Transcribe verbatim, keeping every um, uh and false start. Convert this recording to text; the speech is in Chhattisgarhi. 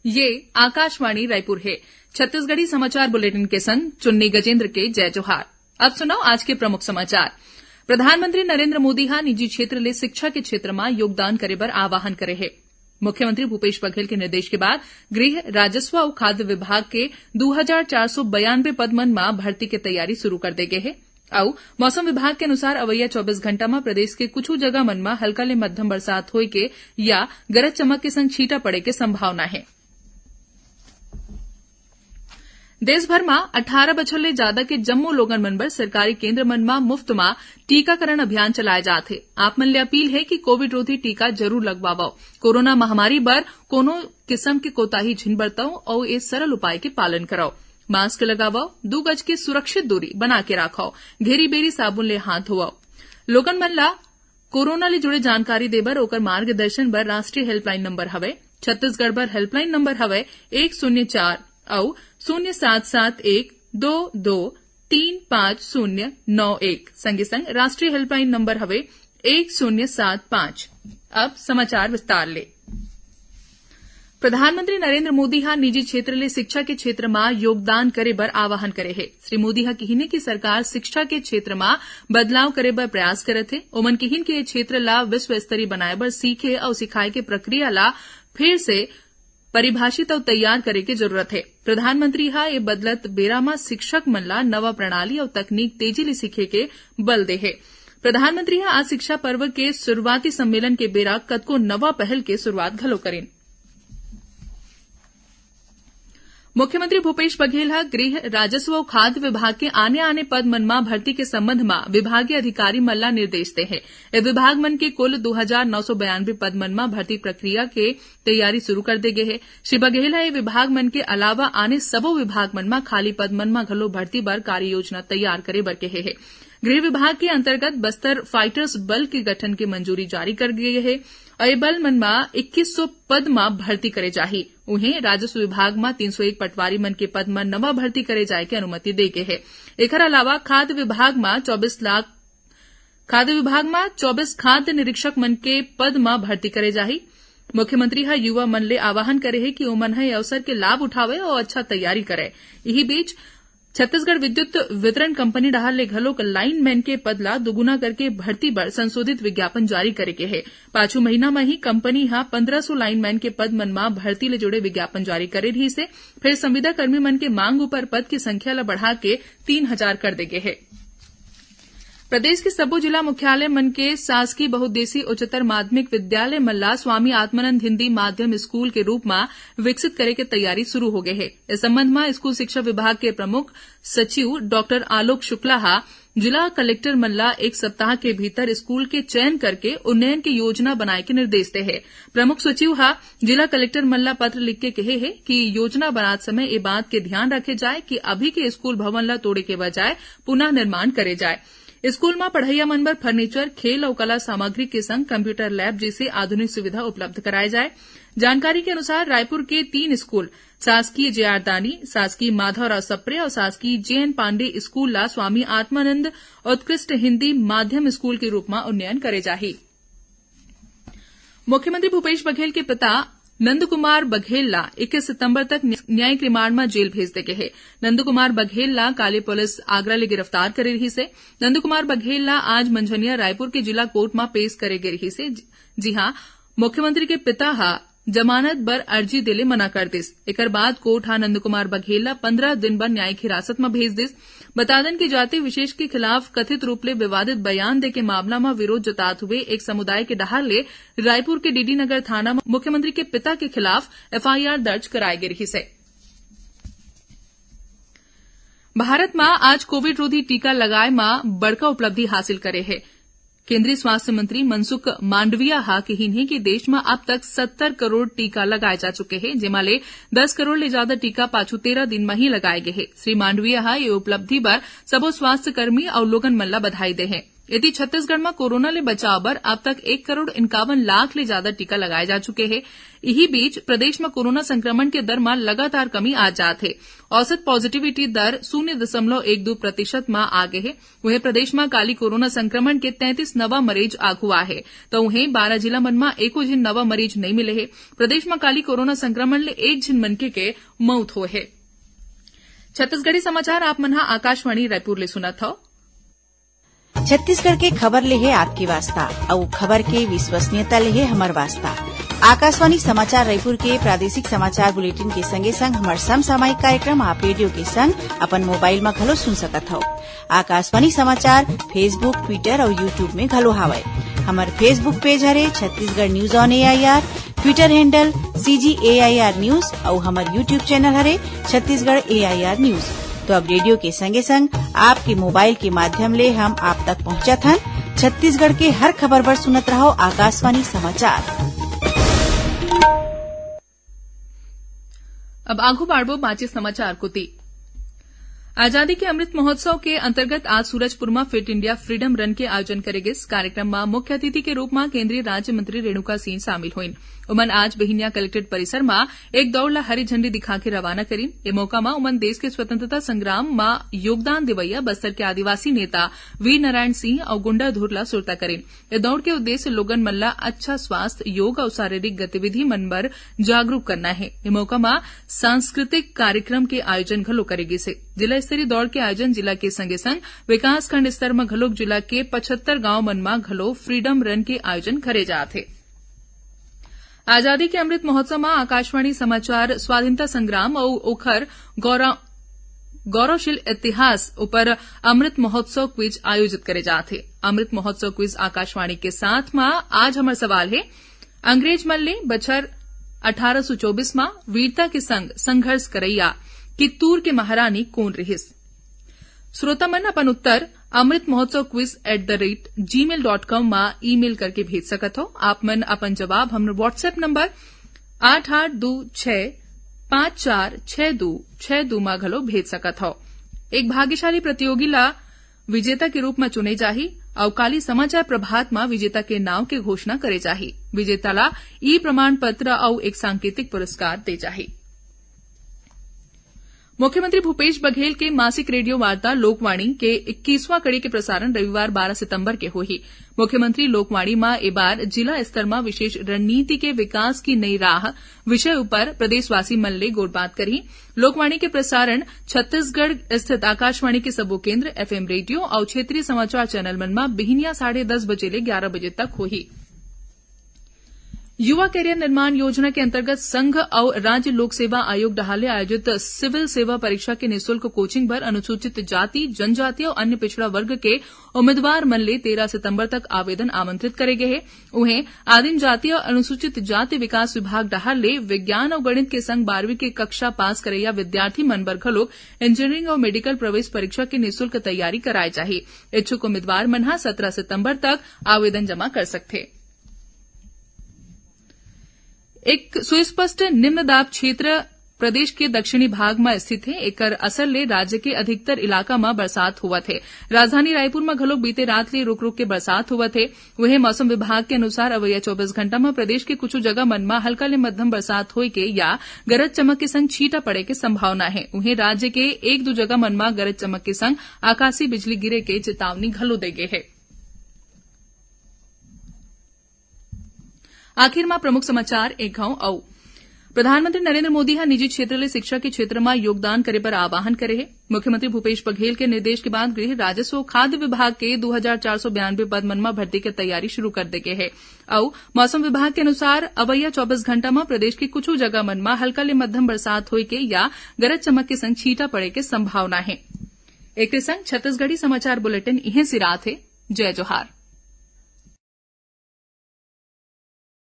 ये आकाशवाणी रायपुर हे। छत्तीसगढ़ी समाचार बुलेटिन के संग चुन्नी गजेंद्र के जय जोहार। अब सुनव आज के प्रमुख समाचार। प्रधानमंत्री नरेंद्र मोदी ह निजी क्षेत्र ले शिक्षा के क्षेत्र म योगदान करे बर आह्वान करे हे। मुख्यमंत्री भूपेश बघेल के निर्देश के बाद गृह, राजस्व अउ खाद्य विभाग के दू हजार चार सौ बयानबे पद मन म भर्ती के तैयारी शुरू कर दे गे हे। अउ मौसम विभाग के अनुसार अवइया चौबीस घंटा म प्रदेश के कुछु जगह मन म हल्का ले मध्यम बरसात होए के या गरज चमक के संग छींटा पड़े के संभावना हे। देश भर म अठारह बछर ले जादा के जम्मो लोगन मन बर सरकारी केंद्र मन म मुफ्त म टीकाकरण अभियान चलाए जात हे। आप मन ले अपील हे कि कोविड रोधी टीका जरूर लगवावव। कोरोना महामारी बर कोनो किसम के कोताही झिन बरतव अउ ए सरल उपाय के पालन करव। मास्क लगावव, दू गज के सुरक्षित दूरी बना के राखव, घेरी बेरी साबुन ले हाथ धोवव। लोगन मन ला कोरोना ले जुड़े जानकारी देबर ओकर मार्गदर्शन बर राष्ट्रीय हेल्पलाइन नंबर हवय। छत्तीसगढ़ बर हेल्पलाइन नंबर हवय एक शून्य चार अउ शून्य सात सात एक दो दो तीन पाँच शून्य नौ एक। संगे संग राष्ट्रीय हेल्पलाइन नंबर हवय एक शून्य सात पाँच। अब समाचार विस्तार ले। प्रधानमंत्री नरेंद्र मोदी ह निजी क्षेत्र ले शिक्षा के क्षेत्र म योगदान करे बर आह्वान करे हे। श्री मोदी ह किहिन हे कि सरकार शिक्षा के क्षेत्र म बदलाव करे बर प्रयास करत हे। ओमन किहिन कि ये क्षेत्र ला विश्व स्तरीय बनाए बर सीखे अउ सिखाए के प्रक्रिया ला फिर से परिभाषित अउ तैयार करे के जरूरत हे। प्रधानमंत्री ह ए बदलत बेरा म शिक्षक मन ला नवा प्रणाली अउ तकनीक तेजी ले सीखे के बल दे हे। प्रधानमंत्री ह आज शिक्षा पर्व के शुरुआती सम्मेलन के बेरा कतको नवा पहल के शुरुआत घलो करिन। मुख्यमंत्री भूपेश बघेल ह गृह, राजस्व अउ खाद्य विभाग के आने-आने पद मन म भर्ती के संबंध म विभागीय अधिकारी मन ला निर्देश दे हे। ए विभाग मन के कुल दू हजार नौ सौ बयानबे पद मन म भर्ती प्रक्रिया के तैयारी शुरू कर दे गे हे। श्री बघेल ह ए विभाग मन के अलावा आने सबो विभाग मन म खाली पद मन म घलो भर्ती बर कार्य योजना तैयार करे बर कहे हे। गृह विभाग के अंतर्गत बस्तर फाइटर्स बल के गठन के मंजूरी जारी कर दे गे हे। अउ ए बल मन म इक्कीस सौ पद म भर्ती करे जाही। उहें, राजस्व विभाग म तीन सौ एक पटवारी मन के पद म नवा भर्ती करे जाए के अनुमति दे गे हे। एखर अलावा खाद्य विभाग म चौबीस लाख, खाद्य विभाग म चौबीस खाद्य निरीक्षक मन के पद म भर्ती करे जाही। मुख्यमंत्री ह युवा मन ले आह्वान करे हे कि ओमन ह ए अवसर के लाभ उठावय अउ अच्छा तैयारी करय। इही बीच, छत्तीसगढ़ विद्युत वितरण कंपनी डहार ले घलोक लाइनमैन के पद ला दुगुना करके भर्ती बर संशोधित विज्ञापन जारी करे गे हे। पाछू महीना म ही कंपनी ह पंद्रह सौ लाइनमैन के पद मन म भर्ती ले जुड़े विज्ञापन जारी करे रिहिस हे, फेर संविदा कर्मी मन के मांग उपर पद की संख्या ला बढ़ा के तीन हजार कर दे गे हे। प्रदेश के सब्बो जिला मुख्यालय मन के शासकीय बहुउद्देशीय उच्चतर माध्यमिक विद्यालय मन ला स्वामी आत्मानंद हिंदी माध्यम स्कूल के रूप म विकसित करे के तैयारी शुरू हो गे हे। इस संबंध म स्कूल शिक्षा विभाग के प्रमुख सचिव डॉक्टर आलोक शुक्ला ह जिला कलेक्टर मन ला एक सप्ताह के भीतर स्कूल के चयन करके उन्नयन के योजना बनाए के निर्देश दे हे। प्रमुख सचिव ह जिला कलेक्टर मन ला पत्र लिख के कहे हे कि योजना बनात समय ए बात के ध्यान रखे जाए कि अभी के स्कूल भवन ला तोड़े के बजाय पुनः निर्माण करे जाए। स्कूल म पढ़इया मन बर फर्नीचर, खेल अउ कला सामग्री के संग कंप्यूटर लैब जैसे आधुनिक सुविधा उपलब्ध कराए जाए। जानकारी के अनुसार, रायपुर के तीन स्कूल, शासकीय जे आर दानी, शासकीय माधवराव सप्रे अउ शासकीय जे एन पांडे स्कूल ला स्वामी आत्मानंद उत्कृष्ट हिंदी माध्यम स्कूल के रूप म उन्नयन करे जाही। मुख्यमंत्री भूपेश बघेल के पिता नंद कुमार बघेल ला इक्कीस सितंबर तक न्यायिक रिमांड म जेल भेज दे गे हे। नंद कुमार बघेल ला काले पुलिस आगरा ले गिरफ्तार करे रिहिस हे। नंद कुमार बघेल ला आज मंझनिया रायपुर के जिला कोर्ट म पेश करे गे रिहिस हे, जिहां मुख्यमंत्री के पिता ह जमानत बर अर्जी देले मना कर दिस। एकर बाद कोर्ट ह नंद कुमार बघेल ला पंद्रह दिन बर न्यायिक हिरासत म भेज दिस। बता दन कि जाति विशेष के खिलाफ कथित रूप ले विवादित बयान दे के मामला म विरोध जतात हुए एक समुदाय के डहार ले रायपुर के डीडी नगर थाना म मुख्यमंत्री के पिता के खिलाफ एफआईआर दर्ज कराए गे रिहिस हे। भारत म आज कोविड रोधी टीका लगाए म बड़का उपलब्धि हासिल करे हे। केंद्रीय स्वास्थ्य मंत्री मनसुख मांडविया ह किहिन हे कि देश म अब तक सत्तर करोड़ टीका लगाए जा चुके हे, जेमा ले दस करोड़ ले जादा टीका पाछू तेरह दिन म ही लगाए गे हे। श्री मांडविया ह ये उपलब्धि बर सबो स्वास्थ्य कर्मी अउ लोगन मन ला बधाई दे हे। एती छत्तीसगढ़ म कोरोना ले बचाव बर अब तक एक करोड़ इक्यावन लाख ले जादा टीका लगाए जा चुके हे। इही बीच प्रदेश म कोरोना संक्रमण के दर म लगातार कमी आ जात हे। औसत पॉजिटिविटी दर शून्य दशमलव एक दू प्रतिशत म आ गे हे। उहें, प्रदेश म काली कोरोना संक्रमण के तैंतीस नवा मरीज आघू आए हे, त उहें बारह जिला मन म एको झिन नवा मरीज नइ मिले हे। प्रदेश म काली कोरोना संक्रमण ले एक झिन मनखे के मौत होए हे। छत्तीसगढ़ी समाचार आप मन ह आकाशवाणी रायपुर ले सुनत हव। छत्तीसगढ़ के खबर ले हे आपके वास्ता, अउ खबर के विश्वसनीयता ले हे हमर वास्ता। आकाशवाणी समाचार रायपुर के प्रादेशिक समाचार बुलेटिन के संगे संग हमर समसामयिक कार्यक्रम आप रेडियो के संग अपन मोबाइल म घलो सुन सकत हव। आकाशवाणी समाचार Facebook, Twitter अउ YouTube में घलो हावय। हमर Facebook पेज हरे Chhattisgarh news on AIR, Twitter handle CG AIR news अउ हमर YouTube चैनल हरे छत्तीसगढ़ एआईआर न्यूज। तो अब रेडियो के संगे संग आपके मोबाइल के माध्यम ले हम आप तक पहुंचत हन। छत्तीसगढ़ के हर खबर बर सुनत रहव आकाशवाणी समाचार। अब आघू बाढ़बो बांचे समाचार कोती। आजादी के अमृत महोत्सव के अंतर्गत आज सूरजपुर म फिट इंडिया फ्रीडम रन के आयोजन करे गिस। कार्यक्रम म मुख्य अतिथि के रूप म केंद्रीय राज्य मंत्री रेणुका सिंह शामिल होइन। उमन आज बिहिनिया कलेक्ट्रेट परिसर म एक दौड़ ला हरी झंडी दिखा के रवाना करिन। ए मौका म उमन देश के स्वतंत्रता संग्राम म योगदान देवइया बस्तर के आदिवासी नेता वीर नारायण सिंह अउ गुंडाधुर ला सुरता करिन। ए दौड़ के उद्देश्य लोगन मन ला अच्छा स्वास्थ्य, योग अउ शारीरिक गतिविधि मन बर जागरूक करना हे। ए मौका म सांस्कृतिक कार्यक्रम के आयोजन घलो करे गिस हे। जिला स्तरीय दौड़ के आयोजन जिला के संगे संग विकासखंड स्तर म घलोक जिला के पचहत्तर गांव मन म घलो फ्रीडम रन के आयोजन करे जात हे। आजादी के अमृत महोत्सव म आकाशवाणी समाचार स्वाधीनता संग्राम अउ ओखर गौरव, गौरवशील इतिहास ऊपर अमृत महोत्सव क्विज आयोजित करे जात हे। अमृत महोत्सव क्विज आकाशवाणी के साथ म आज हमर सवाल हे, अंग्रेज मन ले बछर अठारह सौ चौबीस म वीरता के संग संघर्ष करइया कित्तूर के महारानी कोन रिहिस? श्रोता मन अपन उत्तर amrit mahotsav quiz at the rate gmail dot com म ईमेल करके भेज सकत हो। आप मन अपन जवाब हमर WhatsApp नंबर आठ आठ दो छह पाँच चार छह दो छह दो म घलो भेज सकत हो। एक भाग्यशाली प्रतियोगी ला विजेता के रूप म चुने जाही अउ काली समाचार प्रभात म विजेता के नाव के घोषणा करे जाही। विजेता ला ई प्रमाण पत्र अउ एक सांकेतिक पुरस्कार दे जाही। मुख्यमंत्री भूपेश बघेल के मासिक रेडियो वार्ता लोकवाणी के इक्कीसवां कड़ी के प्रसारण रविवार बारह सितंबर के होही। मुख्यमंत्री लोकवाणी म ए बार जिला स्तर म विशेष रणनीति के विकास की नई राह विषय ऊपर प्रदेशवासी मन ले गोठबात करही। लोकवाणी के प्रसारण छत्तीसगढ़ स्थित आकाशवाणी के सबो केंद्र, एफएम रेडियो अउ क्षेत्रीय समाचार चैनल मन म बिहिनिया साढ़े दस बजे ले ग्यारह बजे तक होही। युवा कैरियर निर्माण योजना के अंतर्गत संघ अउ राज्य लोक सेवा आयोग डहार ले आयोजित सिविल सेवा परीक्षा के निशुल्क कोचिंग बर अनुसूचित जाति, जनजाति अउ अन्य पिछड़ा वर्ग के उम्मीदवार मन ले तेरह सितंबर तक आवेदन आमंत्रित करे गए हे। उहें, आदिम जाति अउ अनुसूचित जाति विकास विभाग डहार ले विज्ञान अउ गणित के संग बारहवीं के कक्षा पास करइया विद्यार्थी मन बर घलोक इंजीनियरिंग अउ मेडिकल प्रवेश परीक्षा के निशुल्क तैयारी कराए जाही। इच्छुक उम्मीदवार मन ह सत्रह सितंबर तक आवेदन जमा कर सकथे। एक सुस्पष्ट निम्न दाब क्षेत्र प्रदेश के दक्षिणी भाग म स्थित हे। एकर असर ले राज्य के अधिकतर इलाका म बरसात होवत हे। राजधानी रायपुर म घलोक बीते रात ले रुक-रुक के बरसात होवत हे। उहें, मौसम विभाग के अनुसार अवइया चौबीस घंटा म प्रदेश के कुछु जगह मन म हल्का ले मध्यम बरसात होए के या गरज चमक के संग छींटा पड़े के संभावना हे। उहें, राज्य के एक दू जगह मन म गरज चमक के संग आकाशीय बिजली गिरे के चेतावनी घलो दे गे हे। आखिर म प्रमुख समाचार एक घांव अउ। प्रधानमंत्री नरेंद्र मोदी ह निजी क्षेत्र ले शिक्षा के क्षेत्र म योगदान करे बर आह्वान करे हे। मुख्यमंत्री भूपेश बघेल के निर्देश के बाद गृह, राजस्व अउ खाद्य विभाग के दू हजार चार सौ बयानबे पद मन म भर्ती के तैयारी शुरू कर दे गे हे। अउ मौसम विभाग के अनुसार अवइया चौबीस घंटा म प्रदेश के कुछु जगह मन म हल्का ले मध्यम बरसात होए के या गरज चमक के संग छींटा पड़े के संभावना हे। एकरे संग छत्तीसगढ़ी समाचार बुलेटिन इहें सिरात हे। जय जोहार।